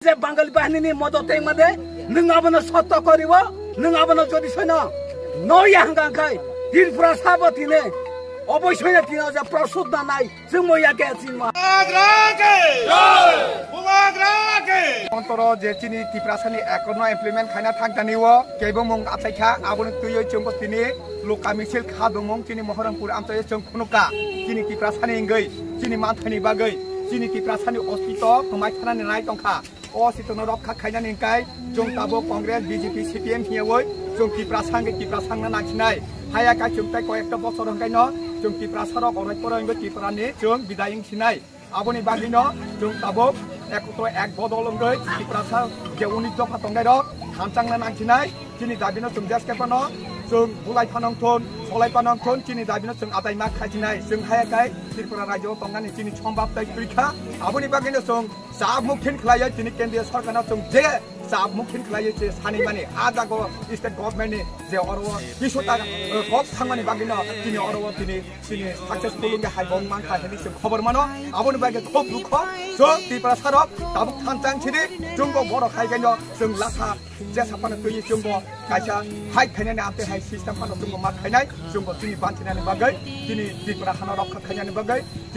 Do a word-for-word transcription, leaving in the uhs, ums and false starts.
Je Bangali bahinini modot tengma de, nwng abono sotto koriwo, nwng abono jodi soino noya hwnkha khai, Tripura sabo tine, oboi soino tine oja prosut na nai, chwngmo ya ke chwngma. Bubagra ke! Bubagra ke! Kontoro je chini Tiprasani act no implement khaina thangtani o, kebo mung achaikha, aboni twiwi chwngbo tini Luka misil kha dongmung chini Mohorongpur amchaio chwng phunukha. Chini Tiprasani wngwi, chini manthani bagwi, chini Tiprasani ostito kwmai thanani nai tongkha. O sitono rokha khainani hwnkhe chwng tabuk Congress, B J P, C P M hiyawi chwng Tiprasa hwnkhe Tiprasa wngna nangsinai. Haya khe chwng tei koyekta bosor hwnkhaino chwng Tiprasarok orai porai wngwi Tiprani chwng bidai wngsinai. Aboni bagwino chwng tabuk ekotro ek bodol wngwi Tiprasa je unis dopha tongnairok thanchangna nangsinai. Chini dabino chwng jeskhe phano chwng bulai phano wngthun, solai phano wngthun, chini dabino chwng atai ma khaisinai. Chwng haya khe Tripura rajyo tongnani chini sombab tai twikha. Aboni bagwino chwng Chap mukhin khlaiwi tini kendriya sarkarno chwng je chap mukhin khlaiwi je sanimani, a jago state government ni je oro kisu ta, eh, kok thangmani bagwino tini oro tini, tini successful wngwi hai bong mankha hwnwi chwng khobor mano. Aboni bagwi khub dukho. So, Tiprasa rok tabuk thanchang sidi, chwngbo borok hai khaino chwng lasa jesa phano twiwi chwngbo kaisa fight khainani amtwi hai system phano chwngbo ma khainai, chwngbo chini banchinani bagwi, chini Tripura hano rokha khainani bagwi, chini